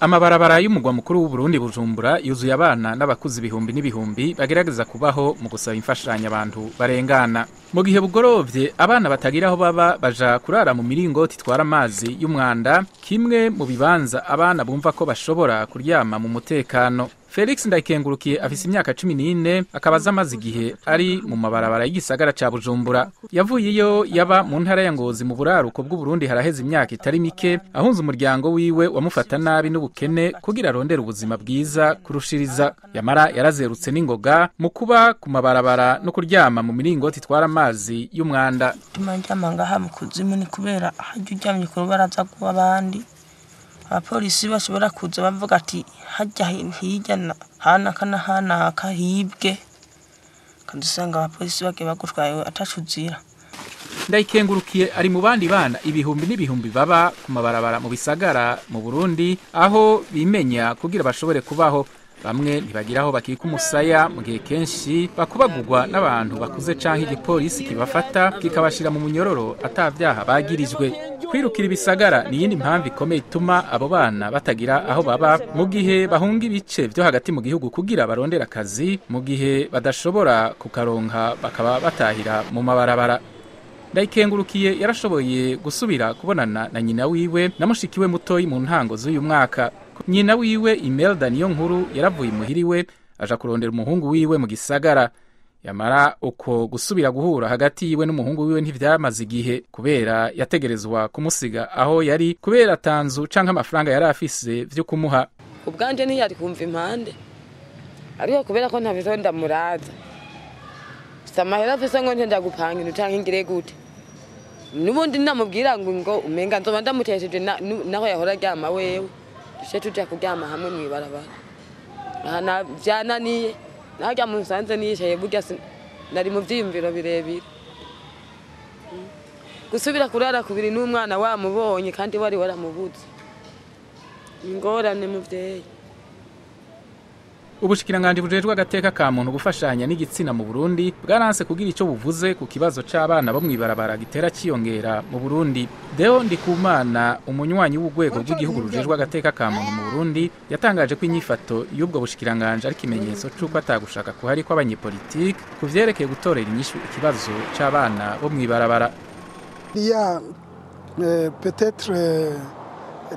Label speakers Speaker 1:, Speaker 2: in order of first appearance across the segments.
Speaker 1: Amabarabara y'umugwa mukuru w'Uburundi Bujumbura yuzuye abana n'abakuzi ibihumbi n'ibihumbi bagerageza kubaho mu gusaba imfashanyo abantu barengana. Mu gihe bugorovye abana batagira aho baba baja kurara mu miringoti itwara amazi y'umwanda, kimwe mu bibanza abana bumva ko bashobora kuryama mu mutekano. Felix Ndayikengurukiye afise imyaka 14 akaba amaze igihe ari mu mabarabara y'igisagara ca Bujumbura. Yavuye iyo yaba mu ntara ya Ngozi mu buraruko bw'Uburundi haraheze imyaka itari mike, ahunze umuryango wiwe wamufata nabi n'ubukene kugira arondere ubuzima bwiza kurushiriza. Yamara yarazerutse n'ingoga mu kuba ku mabarabara no kuryama mu miringoti itwara amazi y'umwanda.
Speaker 2: Tumanjama ngaha mu kuzimu ni kubera hajya uryamye ku rubaraza rw'abandi. Abapolisi bashobora kuza bavuga ati hajya hirya hanaka na hanaka hibwe, kandi usanga abapolisi bagiye bagutwaye atacuzira.
Speaker 1: Ndayikengurukiye ari mu bandi bana ibihumbi n'ibihumbi baba ku mabarabara mu bisagara mu Burundi, aho bimenya kugira bashobore kubaho. Bamwe ntibagiraho bakika umusaya, mu gihe kenshi bakubagurwa n'abantu bakuze canke igipolisi kibafata kikabashira mu munyororo atavyaha bagirijwe. Kwirukira ibisagara ni yindi mpamvu ikomeye ituma abo bana batagira aho baba mu gihe bahunga ibice vyo hagati mu gihugu kugira barondera akazi, mu gihe badashobora kukaronka bakaba batahira mu mabarabara. Ndayikengurukiye yarashoboye gusubira kubonana na nyina wiwe na mushikiwe mutoyi mu ntango z'uyu mwaka. Nyina wiwe Imelda niyo nkuru yaravuye imuhiriwe aja kurondera umuhungu wiwe mu gisagara. Yamara uko gusubira guhura hagati yiwe n'umuhungu wiwe ntivyamaze igihe, kubera yategerezwa kumusiga aho yari kubera tanzu canke amafaranga yari afise vyo kumuha.
Speaker 3: Ubwanje ntiyari kumva impande, ariko kubera ko ntabizo ndamuraza samahera afise ngo ntenda gupanga intu canke ngire gute, nubundi namubwira ngo umenga nzoba ndamutesheje naho yahora aryama wewe, duce tuja kuryama hamwe mw'ibarabara. Aha vyananiye narya musanze niyicaye burya nari mu vyiyumviro birebire. Gusubira kurara kubiri n'umwana wamubonye kandi wari waramubuze, ingorane muvyeyi.
Speaker 1: Ubushikiranganji bujejwe agateka ka muntu gufashanya n'igitsina mu Burundi bwaranse kugira ico buvuze ku kibazo c'abana bo mw'ibarabara gitera ciyongera mu Burundi. Deo Ndikumana, umunywanyi w'urwego rw'igihugu rujejwe agateka ka muntu mu Burundi, yatangaje ko inyifato y'ubwo bushikiranganji ari ikimenyetso c'uko atagushaka kuhari kw'abanyepolitike ku vyerekeye gutorera inyishu ikibazo c'abana bo mw'ibarabara.
Speaker 4: Il y a peut-être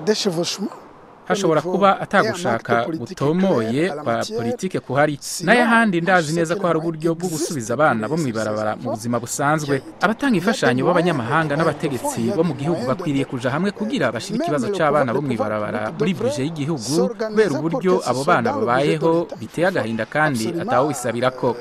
Speaker 4: des chevauchements.
Speaker 1: Hashobora kuba atagushaka gutomoye kwa politike kuhari, n'ayahandi ndazi neza ko hari uburyo bwo gusubiza abana bo mw'ibarabara mu buzima busanzwe. Abatanga imfashanyo b'abanyamahanga n'abategetsi bo mu gihugu bakwiriye kuja hamwe kugira bashire ikibazo c'abana bo mw'ibarabara muri budget y'igihugu, kubera uburyo abo bana babayeho biteye agahinda kandi atawowisabirako.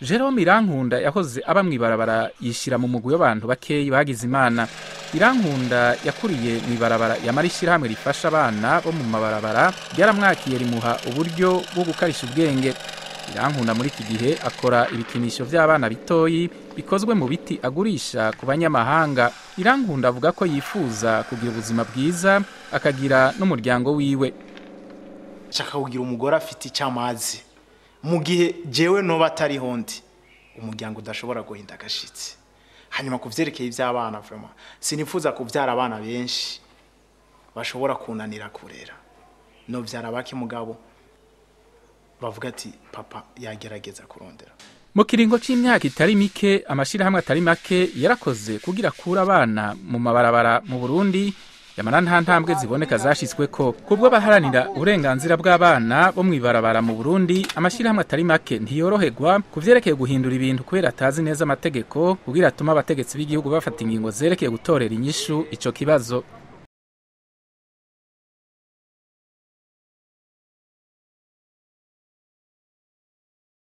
Speaker 1: Jerome Irankunda yahoze aba mw'ibarabara yishira mu mugwi w'abantu bakeyi bagize Imana. Irankunda yakuriye mw'ibarabara yamara ishirahamwe rifasha abana bo mu mabarabara ryaramwakiye rimuha uburyo bwo gukarisha ubwenge. Irankunda muri iki gihe akora ibikinisho vy'abana bitoyi bikozwe mu biti agurisha ku banyamahanga. Irankunda avuga ko yifuza kugira ubuzima bwiza akagira n'umuryango wiwe.
Speaker 5: Nshaka kugira umugore afite icyamazi mu gihe jewe noba atari hondi umuryango udashobora guhinda agashitsi. Hanyuma kuvyerekeye ivy'abana, vraiment sinifuza kuvyara abana benshi bashobora kunanira kurera. No vyara bake mugabo bavuga ati papa yagerageza kurondera.
Speaker 1: Mu kiringo c'imyaka itari mike amashirahamwe atari make yarakoze kugira kura abana mu mabarabara mu Burundi. Yamara nta ntambwe ziboneka zashitsweko. Kubwo baharanira uburenganzira bw'abana bo mw'ibarabara mu Burundi, amashirahamwe atari make ntiyoroherwa kuvyerekeye guhindura ibintu kubera atazi neza amategeko kugira atuma abategetsi b'igihugu bafata ingingo zerekeye gutorera inyishu ico kibazo.